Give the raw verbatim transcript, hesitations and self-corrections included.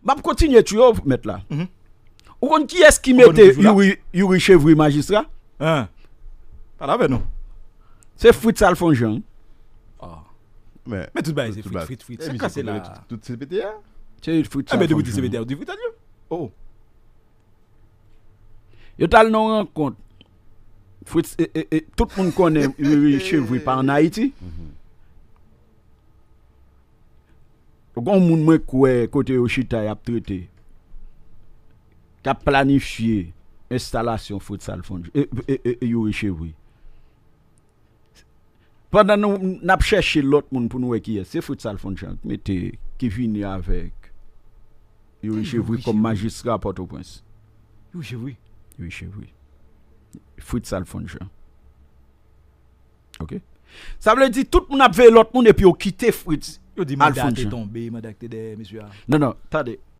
M ap kontinye tchou yo, mèt la. Mhm. Ou konn kiyès ki Ou konn mete toujou la? Youri, Youri Chevry majistra? Hein? Pale avè nou. Se Fritz Alphonse Jean. Ah. Men Men tout bagay se tout Fritz, bagay. Fritz, Fritz. E Se misye kase konnen la. Tout, tout C P T a. Se Fritz Ah, men depi Alphonse di Jean. C P T a, ou di Fritz Alphonse? Oh. Yo t al nan yon rankont. Fritz, e, e, e, tout moun konnen Youri Chevry pa an Ayiti. Gon moun mwen kwè kote yo chita y ap trete. K ap planifye enstalasyon Fritz Alphonse, e, e, e, e, Youri Chevry. Pandan nou n ap chèche lòt moun pou nou wè kiyès, se Fritz Alphonse Jean ki mete, ki vini avèk Youri Chevry kòm majistra Pòtoprens. Youri Chevry. Youri Chevry. Fritz Alphonse Jean. OK? Sa vle di tout moun ap veye lòt moun epi yo kite Fritz. Yo di manda Alphonse te Jean. Tonbe, manda ki te dèyè mesye a. Non, non, tande.